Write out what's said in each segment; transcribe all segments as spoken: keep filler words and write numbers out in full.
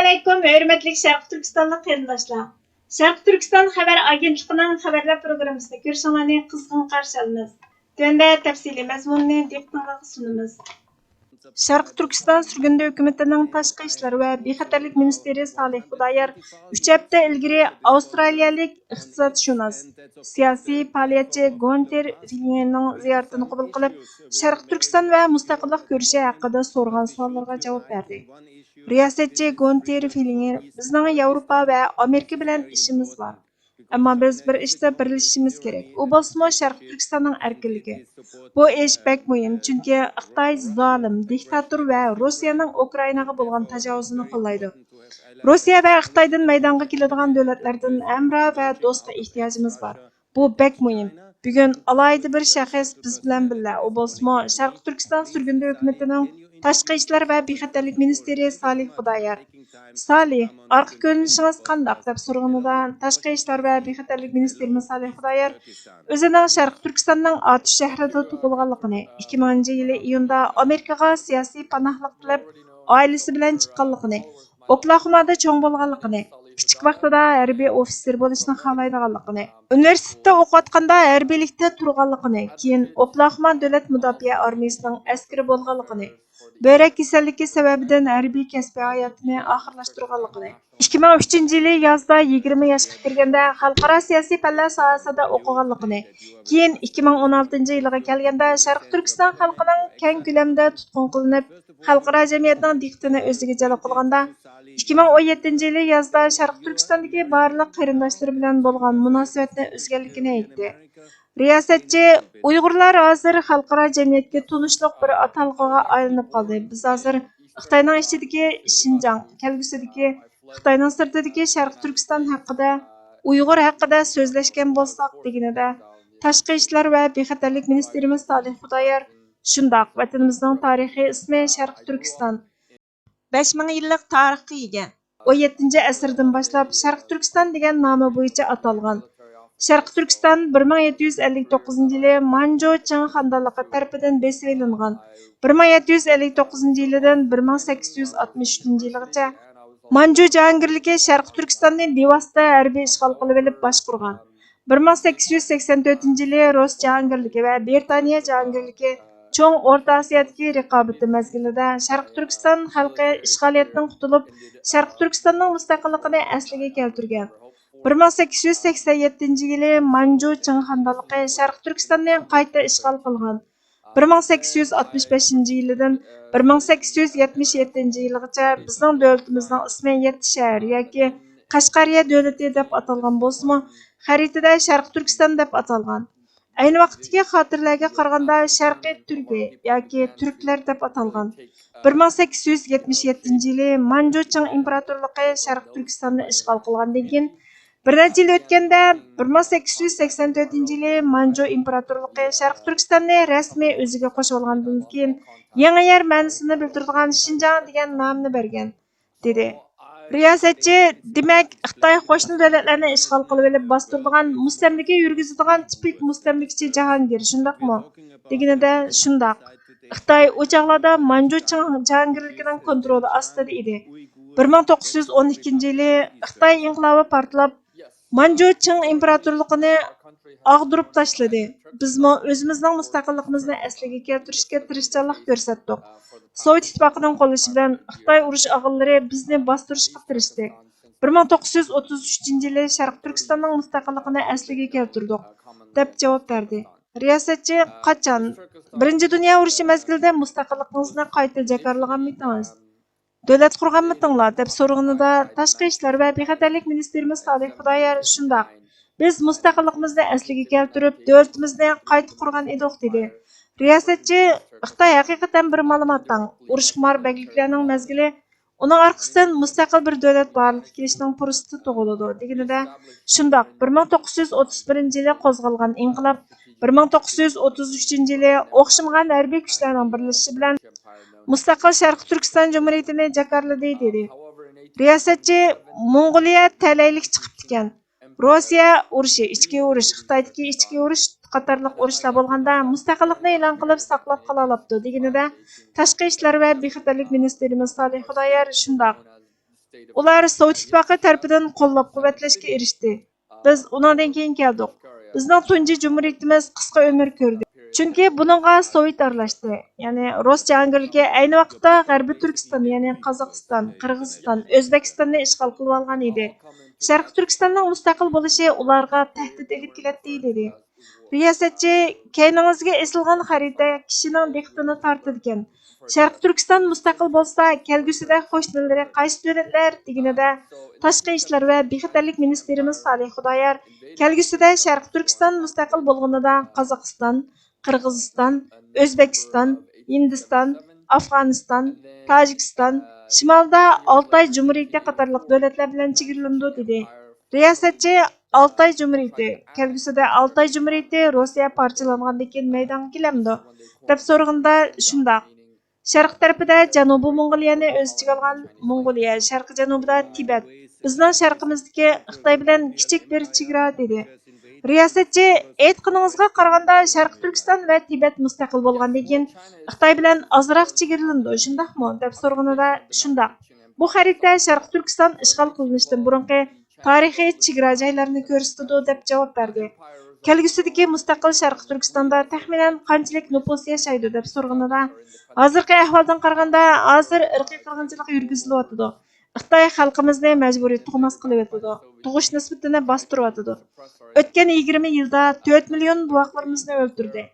ئەلەيكۇم، ھۆرمەتلىك شەرقىي تۈركىستانلىق قېرىنداشلار! شەرقىي تۈركىستان خەۋەر ئاگېنتلىقىنىڭ خەۋەرلەر پروگراممىسىنى كۆرۈشۈڭلارنى قىزغىن قارشى ئالىمىز. تۆۋەندە تەپسىلىي مەزمۇننى دىققىتىڭلارغا سۇنىمىز. شەرقىي تۈركىستان سۈرگۈندە ھۆكۈمىتىنىڭ تاشقى ئىشلار ۋە بىخەتەرلىك مىنىستىرى سالىھ خۇدايار ئۈچ ھەپتە ئىلگىرى ئاۋسترالىيەلىك ئىقتىسادشۇناس، سىياسىي پائالىيەتچى گونتېر فىليېننىڭ زىيارىتىنى قوبۇل قىلىپ، شەرقىي تۈركىستان ۋە مۇستەقىللىق كۈرىشى ھەققىدە سورىغان سوئاللىرىغا جاۋاب بەردى. رىياسەتچى گونتېر فىليېن، بىزنىڭ ياۋروپا ۋە ئامېرىكا بىلەن ئىشىمىز بار. ئەمما بىز بىر ئىشتا بىرلىشىشىمىز كېرەك. ئۇ بولسىمۇ شەرقىي تۈركىستاننىڭ ئەركىنلىكى. بۇ ئىش بەك مۇھىم، چۈنكى خىتاي زالىم، دىكتاتور ۋە روسىيەنىڭ ئۇكرائىناغا بولغان تاجاۋۇزىنى قوللايدۇ. روسىيە ۋە خىتايدىن مەيدانغا كېلىدىغان دۆلەتلەردىن ھەمراھ ۋە دوستقا ئېھتىياجىمىز بار. بۇ بەك مۇھىم. بۈگۈن ئالاھىدە بىر شەخس بىز بىلەن بىللە، ئۇ بولسىمۇ شەرقىي تۈركىستان سۈرگۈندە ھۆكۈمىتىنىڭ تاشقى ئىشلار ۋە بىخەتەرلىك مىنىستىرى سالىھ خۇدايار. سالىھ، ئارقا كۆرۈنۈشىڭىز قانداق؟ دەپ سورىغىنىدا، تاشقى ئىشلار ۋە بىخەتەرلىك مىنىستىرىمىز سالىھ خۇدايار ئۆزىنىڭ شەرقىي تۈركىستاننىڭ ئاتۇش شەھىرىدە تۇغۇلغانلىقىنى، ئىككى مىڭىنچى يىلى ئىيۇندا ئامېرىكىغا سىياسىي پاناھلىق تىلەپ، ئائىلىسى بىلەن چىققانلىقىنى، ئوكلاھومادا چوڭ بولغانلىقىنى، كىچىك ۋاقتىدا ھەربىي ئوفىتسېر بولۇشنى خالايدىغانلىقىنى، ئۇنىۋېرسىتېتتا ئوقۇۋاتقاندا ھەربىيلىكتە تۇرغانلىقىنى، كېيىن ئوكلاھوما دۆلەت مۇداپىئە ئارمىيىسىنىڭ ئەسكىرى بولغانلىقىنى، بۆرەك كېسەللىكى سەۋەبىدىن ھەربىي كەسپىي ھاياتىنى ئاخىرلاشتۇرغانلىقىنى، ئىككى مىڭ ئۈچىنچى يىلى يازدا يىگىرمە ياشقا كىرگەندە خەلقئارا سىياسىي پەنلەر ساھەسىدە ئوقۇغانلىقىنى، كېيىن ئىككى مىڭ ئون ئالتىنچى يىلىغا كەلگەندە شەرقىي تۈركىستان خەلقىنىڭ كەڭ كۆلەمدە تۇتقۇن قىلىنىپ، خەلقئارا جەمئىيەتنىڭ دىققىتىنى ئۆزىگە جەلپ قىلغاندا، ئىككى مىڭ ئون يەتتىنچى يىلى يازدا شەرقىي تۈركىستاندىكى بارلىق قېرىنداشلىرى بىلەن بولغان مۇناسىۋەتنى ئۈزگەنلىكىنى ئېيتتى. رىياسەتچى، ئۇيغۇرلار ھازىر خەلقئارا جەمئىيەتكە تونۇشلۇق بىر ئاتالغۇغا ئايلىنىپ قالدى. بىز ھازىر خىتاينىڭ ئىچىدىكى شىنجاڭ، كەلگۈسىدىكى خىتاينىڭ سىرتىدىكى شەرقىي تۈركىستان ھەققىدە، ئۇيغۇر ھەققىدە سۆزلەشكەن بولساق، دېگىنىدە، تاشقى ئىشلار ۋە بىخەتەرلىك مىنىستىرىمىز سالىھ خۇدايار، شۇنداق، ۋەتىنىمىزنىڭ تارىخىي ئىسمى شەرقىي تۈركىستان. بەش مىڭ يىللىق تارىخقا ئىگە. ئون يەتتىنچى ئەسىردىن باشلاپ شەرقىي تۈركىستان دېگەن نامى بويىچە ئاتالغان. شەرقىي تۈركىستان بىر مىڭ يەتتە يۈز ئەللىك توققۇزىنچى يىلى مانجۇ چىڭ خانلىقى تەرىپىدىن بېسىۋېلىنغان. بىر مىڭ يەتتە يۈز ئەللىك توققۇزىنچى يىلىدىن بىر مىڭ سەككىز يۈز ئاتمىش ئۈچىنچى يىلىغىچە مانجۇ جاھانگىرلىكى شەرقىي تۈركىستاننى بىۋاسىتە ھەربىي ئىشغال قىلىۋېلىپ باشقۇرغان. بىر مىڭ سەككىز يۈز سەكسەن تۆتىنچى يىلى رۇس جاھانگىرلىكى ۋە بىرىتانىيە جاھانگىرلىكى چوڭ ئورتا ئاسىيادىكى رىقابىتى مەزگىلىدە شەرقىي تۈركىستان خەلقى ئىشغالىيەتتىن قۇتۇلۇپ، شەرقىي تۈركىستاننىڭ مۇستەقىللىقىنى ئەسلىگە كەلتۈرگەن. بىر مىڭ سەككىز يۈز سەكسەن يەتتىنچى يىلى مانجۇ چىڭ خاندانلىقى شەرقىي تۈركىستاننى قايتا ئىشغال قىلغان. بىر مىڭ سەككىز يۈز ئاتمىش بەشىنچى يىلىدىن بىر مىڭ سەككىز يۈز يەتمىش يەتتىنچى يىلىغىچە بىزنىڭ دۆلىتىمىزنىڭ ئىسمى يەتتە شەھەر ياكى قەشقەرىيە دۆلىتى دەپ ئاتالغان بولسىمۇ، خەرىتىدە شەرقىي تۈركىستان دەپ ئاتالغان. ئەينى ۋاقىتتىكى خاتىرىلەرگە قارىغاندا، شەرقىي تۈركىي ياكى تۈركلەر دەپ ئاتالغان. بىر مىڭ سەككىز يۈز يەتمىش يەتتىنچى يىلى مانجۇ چىڭ ئىمپېراتورلۇقى شەرقىي تۈركىستاننى ئىشغال قىلغاندىن كېيىن، بىر نەچچە يىل ئۆتكەندە، بىر مىڭ سەككىز يۈز سەكسەن تۆتىنچى يىلى مانجۇ ئىمپېراتورلۇقى شەرقىي تۈركىستاننى رەسمىي ئۆزىگە قوشۇۋالغاندىن كېيىن، يېڭى يەر مەنىسىنى بىلدۈرىدىغان شىنجاڭ دېگەن نامنى بەرگەن، دېدى. رىياسەتچى، دېمەك، خىتاي قوشنا دۆلەتلەرنى ئىشغال قىلىۋېلىپ باستۇرىدىغان، مۇستەملىكە يۈرگۈزىدىغان تىپىك مۇستەملىكىچى جاھانگىر، شۇنداقمۇ؟ دېگىنىدە، شۇنداق. خىتاي ئۇ چاغلاردا مانجۇ چىڭ جاھانگىرلىكىنىڭ كونترولى ئاستىدا ئىدى. بىر مىڭ توققۇز يۈز ئون ئىككىنچى يىلى خىتاي ئىنقىلابى پارتلاپ، مانجۇ چىڭ ئىمپېراتورلۇقىنى ئاغدۇرۇپ تاشلىدى. بىزمۇ ئۆزىمىزنىڭ مۇستەقىللىقىمىزنى ئەسلىگە كەلتۈرۈشكە تىرىشچانلىق كۆرسەتتۇق. سوۋېت ئىتتىپاقىنىڭ قوللىشى بىلەن خىتاي ئۇرۇش ئاغىنىلىرى بىزنى باستۇرۇشقا تىرىشتى. بىر مىڭ توققۇز يۈز ئوتتۇز ئۈچىنچى يىلى شەرقىي تۈركىستاننىڭ مۇستەقىللىقىنى ئەسلىگە كەلتۈردۇق، دەپ جاۋاب بەردى. رىياسەتچى، قاچان؟ بىرىنچى دۇنيا ئۇرۇشى مەزگىلىدە مۇستەقىللىقىڭىزنى قايتا جاكارلىغانمىدىڭىز؟ دۆلەت قۇرغانمىدىڭلار؟ دەپ سورىغىنىدا، تاشقى ئىشلار ۋە بىخەتەرلىك مىنىستىرىمىز سالىھ خۇدايار، شۇنداق، بىز مۇستەقىللىقىمىزنى ئەسلىگە كەلتۈرۈپ، دۆلىتىمىزنى قايتا قۇرغان ئىدۇق، دېدى. رىياسەتچى، خىتاي ھەقىقەتەن بىر مالىماتاڭ، ئۇرۇشخۇمار بەگلىكلەرنىڭ مەزگىلى، ئۇنىڭ ئارقىسىدىن مۇستەقىل بىر دۆلەت بارلىققا كېلىشىنىڭ پۇرسىتى تۇغۇلىدۇ، دېگىنىدە، شۇنداق، بىر مىڭ توققۇز يۈز ئوتتۇز بىرىنچى يىلى قوزغالغان ئىنقىلاب، بىر مىڭ توققۇز يۈز ئوتتۇز ئۈچىنچى يىلى ئوخشىمىغان ھەربىي كۈچلەرنىڭ بىرلىشىشى بىلەن مۇستەقىل شەرقىي تۈركىستان جۇمھۇرىيىتىنى جاكارلىدى، دېدى. رىياسەتچى، موڭغۇلىيە تەلەيلىك چىقىپتىكەن. روسىيە ئۇرۇشى، ئىچكى ئۇرۇش، خىتايدىكى ئىچكى ئۇرۇش قاتارلىق ئۇرۇشلار بولغاندا مۇستەقىللىقنى ئېلان قىلىپ ساقلاپ قالالاپتۇ، دېگىنىدە، تاشقى ئىشلار ۋە بىخەتەرلىك مىنىستىرىمىز سالىھ خۇدايار شۇنداق. ئۇلار سوۋېت ئىتتىپاقى تەرىپىدىن قوللاپ-قۇۋۋەتلەشكە ئېرىشتى. بىز ئۇنىڭدىن كېيىن كەلدۇق. بىزنىڭ تۇنجى جۇمھۇرىيىتىمىز قىسقا ئۆمۈر كۆردى. چۈنكى بۇنىڭغا سوۋېت ئارىلاشتى. يەنى رۇس جاھانگىرلىكى ئەينى ۋاقىتتا غەربىي تۈركىستان، يەنى قازاقىستان، قىرغىزىستان، ئۆزبېكىستاننى ئىشغال قىلىۋالغان ئىدى. شەرقىي تۈركىستاننىڭ مۇستەقىل بولۇشى ئۇلارغا تەھدىت ئېلىپ كېلەتتى، دېدى. رىياسەتچى، كەينىڭىزگە ئېسىلغان خەرىتە كىشىنىڭ دىققىتىنى تارتىدىكەن. شەرقىي تۈركىستان مۇستەقىل بولسا، كەلگۈسىدە قوشنىلىرى قايسى دۆلەتلەر دېگىنىدە، تاشقى ئىشلار ۋە بىخەتەرلىك مىنىستىرىمىز سالىھ خۇدايار، كەلگۈسىدە شەرقىي تۈركىستان مۇستەقىل بولغىنىدا قازاقىستان، قىرغىزىستان، ئۆزبېكىستان، ھىندىستان، ئافغانىستان، تاجىكىستان، شىمالدا ئالتاي جۇمھۇرىيىتى قاتارلىق دۆلەتلەر بىلەن چېگرىلىنىدۇ، دېدى. رىياسەتچى، ئالتاي جۇمھۇرىيىتى، كەلگۈسىدە ئالتاي جۇمھۇرىيىتى رۇسىيە پارچىلانغاندىن كېيىن مەيدانغا كېلەمدۇ؟ دەپ سورىغىنىدا، شۇنداق. شەرق تەرىپىدە جەنۇبىي موڭغۇلىيەنى ئۆز ئىچىگە ئالغان موڭغۇلىيە، شەرقىي جەنۇبىدا تىبەت، بىزنىڭ شەرقىمىزدىكى خىتاي بىلەن كىچىك بىر چېگرا، دېدى. رىياسەتچى، ئېيتقىنىڭىزغا قارىغاندا، شەرقىي تۈركىستان ۋە تىبەت مۇستەقىل بولغاندىن كېيىن خىتاي بىلەن ئازراق چېگرىلىنىدۇ، شۇنداقمۇ؟ دەپ سورىغىنىدا، شۇنداق. بۇ خەرىتە شەرقىي تۈركىستان ئىشغال قىلىنىشتىن بۇرۇنقى تارىخىي چېگرا جايلارنى كۆرسىتىدۇ، دەپ جاۋاب بەردى. كەلگۈسىدىكى مۇستەقىل شەرقىي تۈركىستاندا تەخمىنەن قانچىلىك نوپۇس ياشايدۇ؟ دەپ سورىغىنىدا، ھازىرقى ئەھۋالدىن قارىغاندا، ھازىر ئىرقىي قىرغىنچىلىق يۈرگۈزۈلۈۋاتىدۇ. خىتاي خەلقىمىزنى مەجبۇرىي تۇغماس قىلىۋېتىدۇ، تۇغۇش نىسبىتىنى باستۇرۇۋاتىدۇ. ئۆتكەن يىگىرمە يىلدا تۆت مىليون بوۋاقلىرىمىزنى ئۆلتۈردى.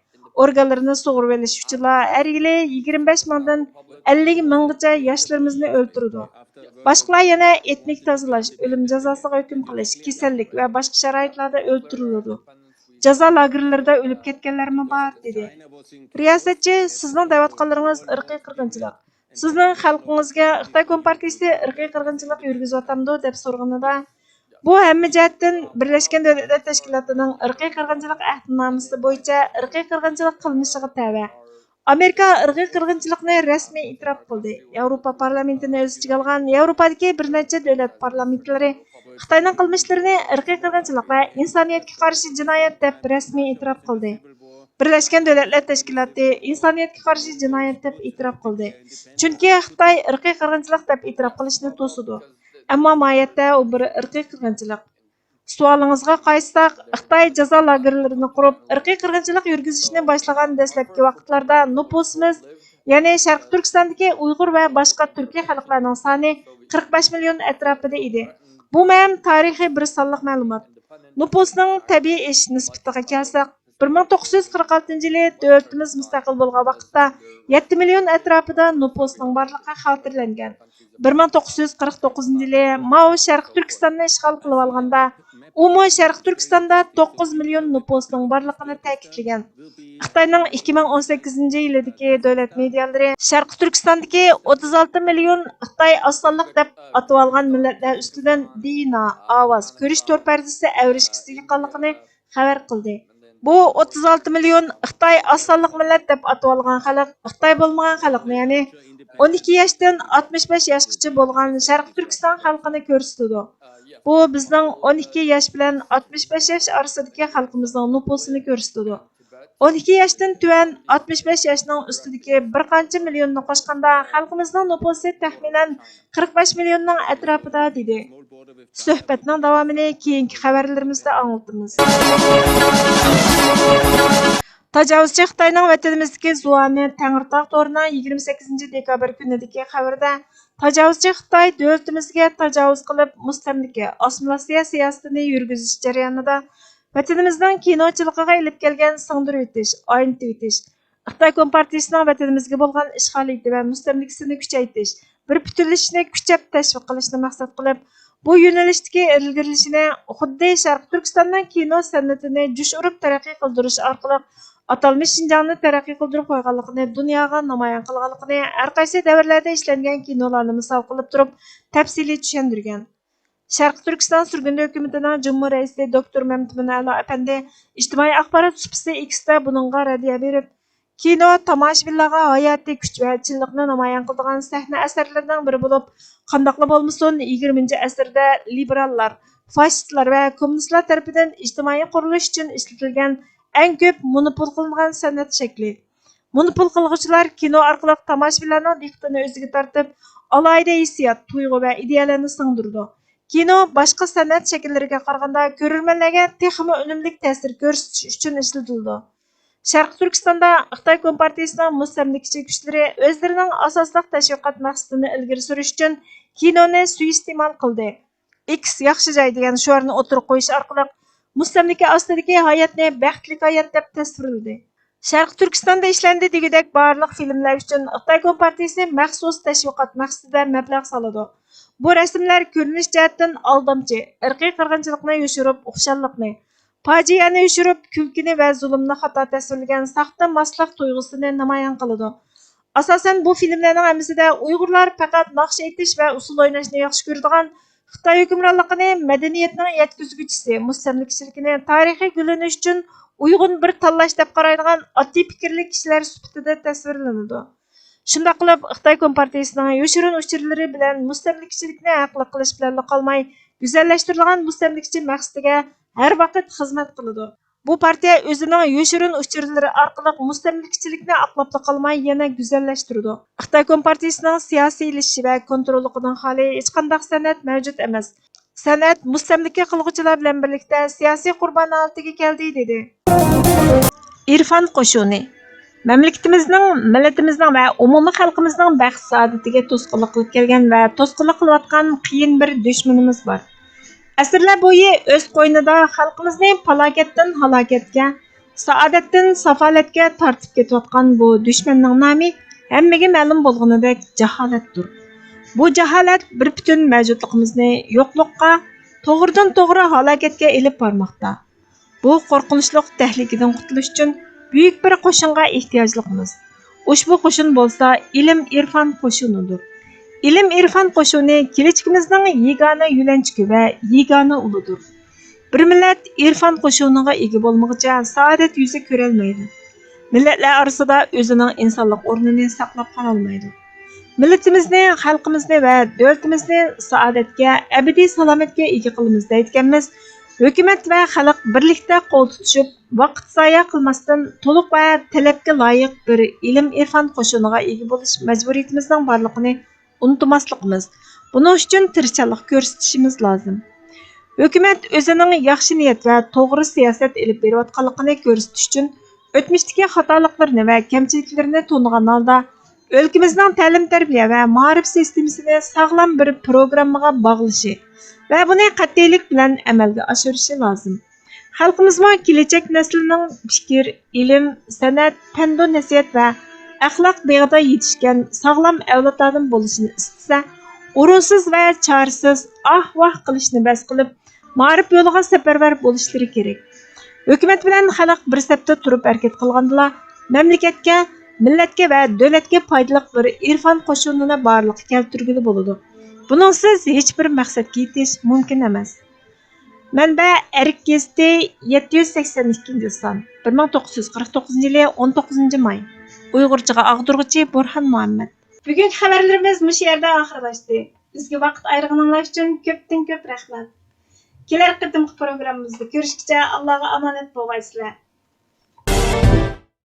ئورگانلىرىنى سۇغۇرۇۋېلىش ئۈچۈنلا ھەر يىلى يىگىرمە بەش مىڭدىن ئەللىك مىڭغىچە ياشلىرىمىزنى ئۆلتۈرىدۇ. باشقىلار يەنە ئېتنىك تازىلاش، ئۆلۈم جازاسىغا ھۆكۈم قىلىش، كېسەللىك ۋە باشقا شارائىتلاردا ئۆلتۈرۈلىدۇ. جازا لاگېرلىرىدا ئۆلۈپ كەتكەنلەرمۇ بار، دېدى. رىياسەتچى، سىزنىڭ دەۋاتقانلىرىڭىز ئىرقىي قىرغىنچىلىق. سىزنىڭ خەلقىڭىزگە خىتاي كومپارتىيىسى ئىرقىي قىرغىنچىلىق يۈرگۈزۈۋاتامدۇ؟ دەپ سورىغىنىدا، بۇ ھەممە جەھەتتىن بىرلەشكەن دۆلەتلەر تەشكىلاتىنىڭ ئىرقىي قىرغىنچىلىق ئەھدىنامىسى بويىچە ئىرقىي قىرغىنچىلىق قىلمىشىغا تەۋە. ئامېرىكا ئىرقىي قىرغىنچىلىقنى رەسمىي ئېتىراپ قىلدى. ياۋروپا پارلامېنتىنى ئۆز ئىچىگە ئالغان ياۋروپادىكى بىر نەچچە دۆلەت پارلامېنتلىرى خىتاينىڭ قىلمىشلىرىنى ئىرقىي قىرغىنچىلىق ۋە ئىنسانىيەتكە قارشى جىنايەت دەپ رەسمىي ئېتىراپ قىلدى. بىرلەشكەن دۆلەتلەر تەشكىلاتى ئىنسانىيەتكە قارشى جىنايەت دەپ ئېتىراپ قىلدى. چۈنكى خىتاي ئىرقىي قىرغىنچىلىق دەپ ئېتىراپ قىلىشنى توسىدۇ. ئەمما ماھىيەتتە ئۇ بىر ئىرقىي قىرغىنچىلىق. سوئالىڭىزغا قايتساق، خىتاي جازا لاگېرلىرىنى قۇرۇپ، ئىرقىي قىرغىنچىلىق يۈرگۈزۈشنى باشلىغان دەسلەپكى ۋاقىتلاردا نوپۇسىمىز، يەنى شەرقىي تۈركىستاندىكى ئۇيغۇر ۋە باشقا تۈركىي خەلقلەرنىڭ سانى قىرىق بەش مىليون ئەتراپىدا ئىدى. بۇ مەلۇم تارىخىي بىر سانلىق مەلۇمات. نوپۇسنىڭ تەبىئىي ئېشىش نىسبىتىگە كەلسەك، بىر مىڭ توققۇز يۈز قىرىق ئالتىنچى يىلى دۆلىتىمىز مۇستەقىل بولغان ۋاقىتتا يەتتە مىليون ئەتراپىدا نوپۇسنىڭ بارلىقى خاتىرىلەنگەن. بىر مىڭ توققۇز يۈز قىرىق توققۇزىنچى يىلى ماۋ شەرقىي تۈركىستاننى ئىشغال قىلىۋالغاندا، ئۇمۇ شەرقىي تۈركىستاندا توققۇز مىليون نوپۇسنىڭ بارلىقىنى تەكىتلىگەن. خىتاينىڭ ئىككى مىڭ ئون سەككىزىنچى يىلىدىكى دۆلەت مېدىيالىرى شەرقىي تۈركىستاندىكى ئوتتۇز ئالتە مىليون خىتاي ئاز سانلىق دەپ ئاتىۋالغان مىللەتلەر ئۈستىدىن دى ئېن ئا، ئاۋاز، كۆرۈش تور پەردىسى ئەۋرىشكىسىگە ئىگىلىكقانلىقىنى خەۋەر قىلدى. بۇ ئوتتۇز ئالتە مىليون خىتاي ئاز سانلىق مىللەت دەپ ئاتىۋالغان خەلق خىتاي بولمىغان خەلقنى، يەنى ئون ئىككى ياشتىن ئاتمىش بەش ياشقىچە بولغان شەرقىي تۈركىستان خەلقىنى كۆرسىتىدۇ. بۇ بىزنىڭ ئون ئىككى ياش بىلەن ئاتمىش بەش ياش ئارىسىدىكى خەلقىمىزنىڭ نوپۇسىنى كۆرسىتىدۇ. ئون ئىككى ياشتىن تۆۋەن، ئاتمىش بەش ياشنىڭ ئۈستىدىكى بىر قانچە مىليوننى قوشقاندا، خەلقىمىزنىڭ نوپۇسى تەخمىنەن قىرىق بەش مىليوننىڭ ئەتراپىدا، دېدى. سۆھبەتنىڭ داۋامىنى كېيىنكى خەۋەرلىرىمىزدە ئاڭلىتىمىز. تاجاۋۇزچى خىتاينىڭ ۋەتىنىمىزدىكى زۇۋانى تەڭرىتاغ تورىنىڭ يىگىرمە سەككىزىنچى دېكابىر كۈنىدىكى خەۋىرىدە، تاجاۋۇزچى خىتاي دۆلىتىمىزگە تاجاۋۇز قىلىپ، مۇستەملىكە، ئاسسىمىلياتسىيە سىياسىتىنى يۈرگۈزۈش جەريانىدا ۋەتىنىمىزنىڭ كىنوچىلىقىغا ئېلىپ كەلگەن سىڭدۈرۈۋېتىش، ئاينىتىۋېتىش، خىتاي كومپارتىيىسىنىڭ ۋەتىنىمىزگە بولغان ئىشغالىيىتى ۋە مۇستەملىكىسىنى كۈچەيتىش، بىر پۈتۈنلىشىشنى كۈچەپ تەشۋىق قىلىشنى مەقسەت قىلىپ، بۇ يۆنىلىشتىكى ئىلگىرىلىشىنى خۇددى شەرقىي تۈركىستاننىڭ كىنو سەنئىتىنى جۇش ئۇرۇپ تەرەققىي قىلدۇرۇش ئارقىلىق ئاتالمىش شىنجاڭنى تەرەققىي قىلدۇرۇپ قويغانلىقىنى، دۇنياغا نامايان قىلغانلىقىنى ھەر قايسى دەۋرلەردە ئىشلەنگەن كىنولارنى مىسال قىلىپ تۇرۇپ تەپسىلىي چۈشەندۈرگەن. شەرقىي تۈركىستان سۈرگۈندە ھۆكۈمىتىنىڭ جۇمھۇر رەئىسى دوكتور مەمتىمىن ئەلا ئەپەندى ئىجتىمائىي ئاخبارات سۇپىسى ئېكستا بۇنىڭغا رەددىيە بېرىپ، كىنو تاماشىبىنلارغا ھاياتىي كۈچ ۋە چىنلىقنى نامايان قىلىدىغان سەھنە ئەسەرلىرىنىڭ بىرى بولۇپ، قانداقلا بولمىسۇن، يىگىرمىنچى ئەسىردە لىبېراللار، فاشىستلار ۋە كوممۇنىستلار تەرىپىدىن ئىجتىمائىي قۇرۇلۇش ئۈچۈن ئىشلىتىلگەن ئەڭ كۆپ مونوپول قىلىنغان سەنئەت شەكلى. مونوپول قىلغۇچىلار كىنو ئارقىلىق تاماشىبىنلارنىڭ دىققىتىنى ئۆزىگە تارتىپ، ئالاھىدە ھېسسىيات، تۇيغۇ ۋە ئىدىيەلەرنى سىڭدۈرىدۇ. كىنو باشقا سەنئەت شەكىللىرىگە قارىغاندا كۆرۈرمەنلەرگە تېخىمۇ ئۈنۈملۈك تەسىر كۆرسىتىش ئۈچۈن ئىشلىتىلىدۇ. شەرقىي تۈركىستاندا خىتاي كومپارتىيىسىنىڭ مۇستەملىكىچى كۈچلىرى ئۆزلىرىنىڭ ئاساسلىق تەشۋىقات مەقسىتىنى ئىلگىرى سۈرۈش ئۈچۈن كىنونى سۇيىئىستېمال قىلدى. ئېكس ياخشى جاي دېگەن شوئارنى ئوتتۇرىغا قويۇش ئارقىلىق مۇستەملىكە ئاستىدىكى ھاياتنى بەختلىك ھايات دەپ تەسۋىرلىدى. شەرقىي تۈركىستاندا ئىشلەندى دېگۈدەك بارلىق فىلىملەر ئۈچۈن خىتاي كومپارتىيىسى مەخسۇس تەشۋىقات مەقسىتىدە مەبلەغ سالىدۇ. بۇ رەسىملەر كۆرۈنۈش جەھەتتىن ئالدامچى، ئىرقىي قىرغىنچىلىقنى يوشۇرۇپ، خۇشاللىقنى، پاجىئەنى يوشۇرۇپ، كۈلكىنى ۋە زۇلۇمنى خاتا تەسۋىرلىگەن ساختا ماسلىق تۇيغۇسىنى نامايان قىلىدۇ. ئاساسەن، بۇ فىلىملەرنىڭ ھەممىسىدە ئۇيغۇرلار پەقەت ناخشا ئېيتىش ۋە ئۇسسۇل ئويناشنى ياخشى كۆرىدىغان، خىتاي ھۆكۈمرانلىقىنى مەدەنىيەتنىڭ يەتكۈزگۈچىسى، مۇستەملىكىچىلىكىنى تارىخىي گۈللىنىش ئۈچۈن ئۇيغۇن بىر تاللاش دەپ قارايدىغان ئاددىي پىكىرلىك كىشىلەر سۈپىتىدە تەسۋىرلىنىدۇ. شۇنداق قىلىپ، خىتاي كومپارتىيىسىنىڭ يوشۇرۇن ئۇچۇرلىرى بىلەن مۇستەملىكىچىلىكنى ھەقلىق قىلىش بىلەنلا قالماي، گۈزەللەشتۈرىدىغان مۇستەملىكىچى مەقسىتىگە ھەر ۋاقىت خىزمەت قىلىدۇ. بۇ پارتىيە ئۆزىنىڭ يوشۇرۇن ئۇچۇرلىرى ئارقىلىق مۇستەملىكىچىلىكنى ئاقلاپلا قالماي، يەنە گۈزەللەشتۈرىدۇ. خىتاي كومپارتىيىسىنىڭ سىياسىيلىشىشى ۋە كونتروللۇقىدىن خالىي ھېچقانداق سەنئەت مەۋجۇت ئەمەس. سەنئەت مۇستەملىكە قىلغۇچىلار بىلەن بىرلىكتە سىياسىي قۇربان ھالىتىگە كەلدى، دېدى. ئىرفان قوشۇنى مەملىكىتىمىزنىڭ، مىللىتىمىزنىڭ ۋە ئومۇمىي خەلقىمىزنىڭ بەخت-سائادىتىگە توسقۇنلۇق قىلىپ كەلگەن ۋە توسقۇنلۇق قىلىۋاتقان قىيىن بىر دۈشمىنىمىز بار. ئەسىرلەر بويى ئۆز قوينىدا خەلقىمىزنى پالاكەتتىن ھالاكەتكە، سائادەتتىن سافالەتكە تارتىپ كېتىۋاتقان بۇ دۈشمەننىڭ نامى ھەممىگە مەلۇم بولغىنىدەك جاھالەتتۇر. بۇ جاھالەت بىر پۈتۈن مەۋجۇتلۇقىمىزنى يوقلۇققا، توغرىدىن توغرا ھالاكەتكە ئېلىپ بارماقتا. بۇ قورقۇنچلۇق تەھلىكىدىن قۇتۇلۇش ئۈچۈن بۈيۈك بىر قوشۇنغا ئېھتىياجلىقمىز. ئۇشبۇ قوشۇن بولسا ئىلىم-ئىرفان قوشۇنىدۇر. ئىلىم-ئىرفان قوشۇنى كېلەچىكىمىزنىڭ يېگانە يۆلەنچۈكى ۋە يېگانە ئۇلىدۇر. بىر مىللەت ئىرفان قوشۇنىغا ئىگە بولمىغۇچە سائادەت يۈزى كۆرەلمەيدۇ. مىللەتلەر ئارىسىدا ئۆزىنىڭ ئىنسانلىق ئورنىنى ساقلاپ قالالمايدۇ. مىللىتىمىزنى، خەلقىمىزنى ۋە دۆلىتىمىزنى سائادەتكە، ئەبەدىي سالامەتكە ئىگە قىلىمىز دەيدىكەنمىز، ھۆكۈمەت ۋە خەلق بىرلىكتە قول تۇتۇشۇپ، ۋاقىت زايە قىلماستىن، تولۇق ۋە تەلەپكە لايىق بىر ئىلىم-ئىرفان قوشۇنىغا ئىگە بولۇش مەجبۇرىيىتىمىزنىڭ بارلىقىنى ئۇنتۇماسلىقىمىز، بۇنىڭ ئۈچۈن تىرىشچانلىق كۆرسىتىشىمىز لازىم. ھۆكۈمەت ئۆزىنىڭ ياخشى نىيەت ۋە توغرا سىياسەت ئېلىپ بېرىۋاتقانلىقىنى كۆرسىتىش ئۈچۈن ئۆتمۈشتىكى خاتالىقلىرىنى ۋە كەمچىلىكلىرىنى تونۇغان ھالدا، ئۆلكىمىزنىڭ تەلىم-تەربىيە ۋە مائارىپ سىستېمىسىنى ساغلام بىر پروگراممىغا باغلىشى ۋە بۇنى قەتئىيلىك بىلەن ئەمەلگە ئاشۇرۇشى لازىم. خەلقىمىزمۇ كېلەچەك نەسلىنىڭ پىكىر، ئىلىم، سەنئەت، پەندۇ نەسىھەت ۋە ئەخلاق بېغىدا يېتىشكەن ساغلام ئەۋلادلاردىن بولۇشىنى ئىستىسە، ئورۇنسىز ۋە چارىسىز ئاھ-ۋاھ قىلىشنى بەس قىلىپ، مائارىپ يولىغا سەپەرۋەر بولۇشلىرى كېرەك. ھۆكۈمەت بىلەن خەلق بىر سەپتە تۇرۇپ ھەرىكەت قىلغاندىلا، مەملىكەتكە، مىللەتكە ۋە دۆلەتكە پايدىلىق بىر ئىرفان قوشۇنىنى بارلىققا كەلتۈرگىلى بولىدۇ. بۇنىڭسىز ھېچبىر مەقسەتكە يېتىش مۇمكىن ئەمەس. مەنبە: ئەرك گېزىتى، يەتتە يۈز سەكسەن ئىككىنچى سان، بىر مىڭ توققۇز يۈز قىرىق توققۇزىنچى يىلى ئون توققۇزىنچى ماي. ئۇيغۇرچىغا ئاغدۇرغۇچى بورھان مۇھەممەد. بۈگۈنكى خەۋەرلىرىمىز مۇشۇ يەردە ئاخىرلاشتى. بىزگە ۋاقىت ئايرىغىنىڭلار ئۈچۈن كۆپتىن كۆپ رەھمەت. كېلەر قېتىمقى پروگراممىمىزدا كۆرۈشكىچە ئاللاغا ئامانەت بولغايسىلەر.